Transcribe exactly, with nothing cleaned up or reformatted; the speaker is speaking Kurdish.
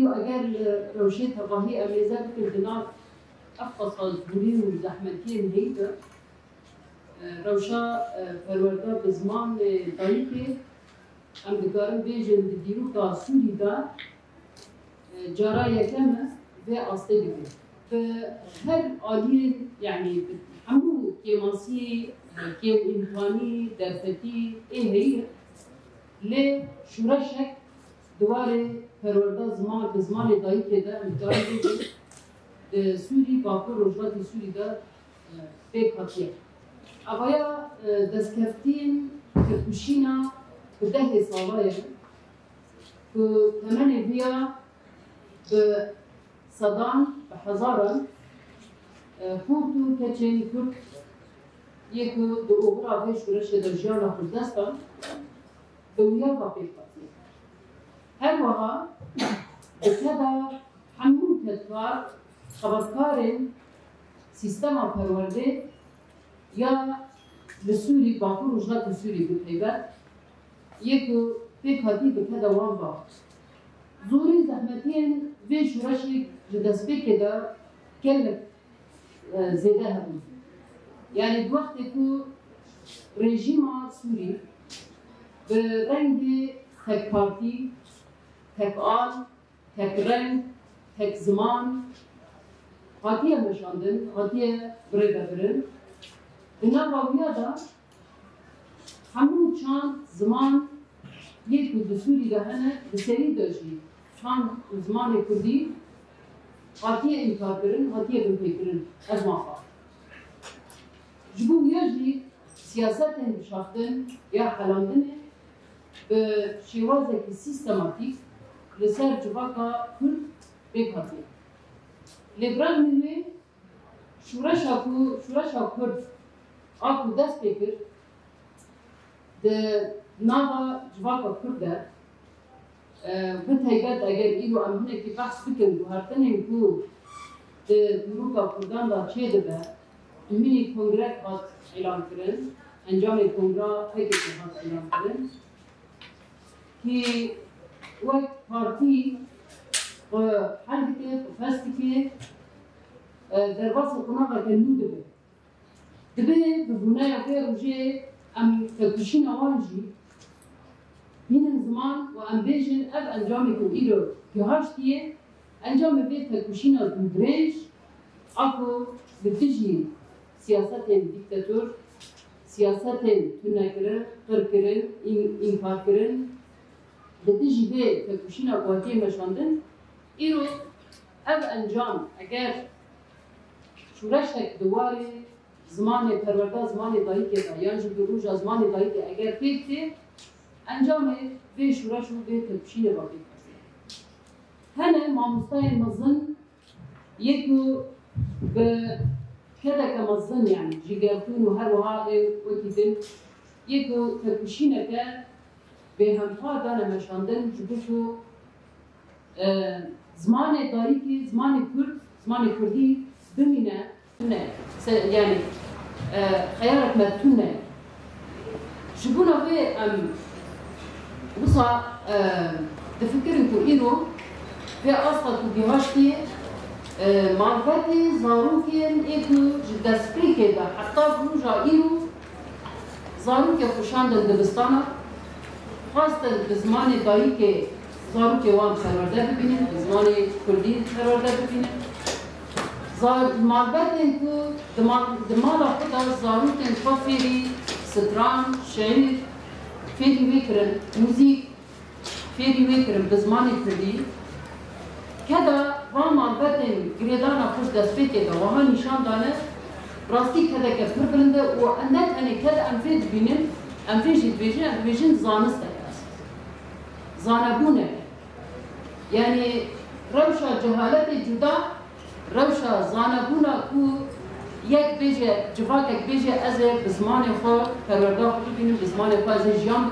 Eger li rewşê tevahî em mêze bikin di nav ev qasa zorî û zehmetiyên heyî de, e, rewşa, e, perwerda bi zimanê dayikê, em dikarin bêjin di dîroka Sûrî de, e, cara yekem e vê astê digire. Bi her aliyên, yanî bi hemû kêmasî, e, kêmîmkanî, derfetî ê heyî ye. Lê şoreşek di warê perwerda ziman, bi zimanê dayikê de, em dikarin bêjin, di Sûrî, Bakur Rojhilatê Sûrî de, e, pêk hatiye. Avaya, e, destkeftiyên têkoşîna bi dehê sala ye ku temenê vê ya bi sedan, bi hezaran, e, xort û keçên Kurd yê ku di oxira vê şoreşê de jiyana xwe ji dest dan, bi wî ya ve pêk hatiye. Her wiha bi keda hemû kedkar, xebatkarên sîstema perwerdê ya li Sûrî, Bakur Rojhilatê Sûrî bi taybet, yê ku pêk hatî bi keda wan ve. Zorî zehmetiyên vê şoreşê ji destpêkê de gelek, e, zêde hebûn. Yanî di wextê ku rejîma Sûrî bi rengê tek partî, tek al, tek reng, tek ziman hatiye meşandin, hatiye birêvebirin. Di nava wiya de hemû çand, ziman yê ku di Sûrî de hene, bi serî de jî çand û zimanê kurdî hatiye înkarkirin, hatiye binpêkirin. Ez mafa. Ji bo wiya jî siyasetên bişaftin ya helandinê bi şêwazekî sîstematîk li ser civaka Kurd pêk hatiye. Lê bi rexmî wê şoreşa ku, şoreşa Kurd a ku dest pê kir, di nava civaka Kurd de, e, bi taybet eger îro em hinekî behs bikin guhertinên ku di dîroka Kurdan de çêdibe, duhînî kongrek hat îlankirin, encamê kongra P K K hat îlankirin, kî wek partî xwe hel dike, xwe fes dike, e, derbasî qonaxeke nû dibe. Divê bi bûneya vê rojê em têkoşîna wan jî bînin ziman û em bêjin, ev encamê ku îro gihaştiye, encamê vê têkoşîna dûrdirêj a ku li dijî siyasetên dîktator, siyasetên tunekirin, qirkirin, în-, înkarkirin, li dijî vê têkoşîna ku hatiye meşandin, îro ev encam eger şoreşek di warê zimanê perwerda, zimanê dayikê de yan jî bi roja zimanê dayikê eger pêk tê, encamê vê şoreş û vê têkoşînê ve pêk dibê. Hene mamostayên mezin yê ku bi kedeke mezin, yanî ji Geltûn û her wiha ê wekî din, yê ku têkoşîneke bêhempa dane meşandin, ji bo ku, e, zimanê dayikî, zimanê Kurd, zimanê Kurdî bimîne tune. Se-, yanî, e, xeyarek me tune. Ji bona vê em wisa, e, difikirin ku îro vê asta ku gihaştiye, e, malbetê zarokên ê ku ji destpêkê de heta roja îro zarokê xwe şandin dibistana, xwestin bi zimanê dayikê zarokê wan perwerde bibînin, bi zimanê kurdî perwerde bibînin. Zar-, malbetên ku di mal-, di mala xwe de zarokên xwe fêrî stran, şiîr fêrî wê kirin, muzîk fêrî wê kirin bi zimanê kurdî. Keda van malbetên girêdana xwe ji destpêkê de wiha nîşan dane, rastî kedeke pir bilind e û ne tenê ked em vê dibînin, em vê jî dibêjin, em dibêjin zanistek e. Zanebûn e. Yanî rewşa cehaletê cuda, rewşa zanebûna ku yek bêje, civakek bêje, ez ê bi zimanê xwe perwerda xwe bibînim, bi zimanê xwe ez ê jiyan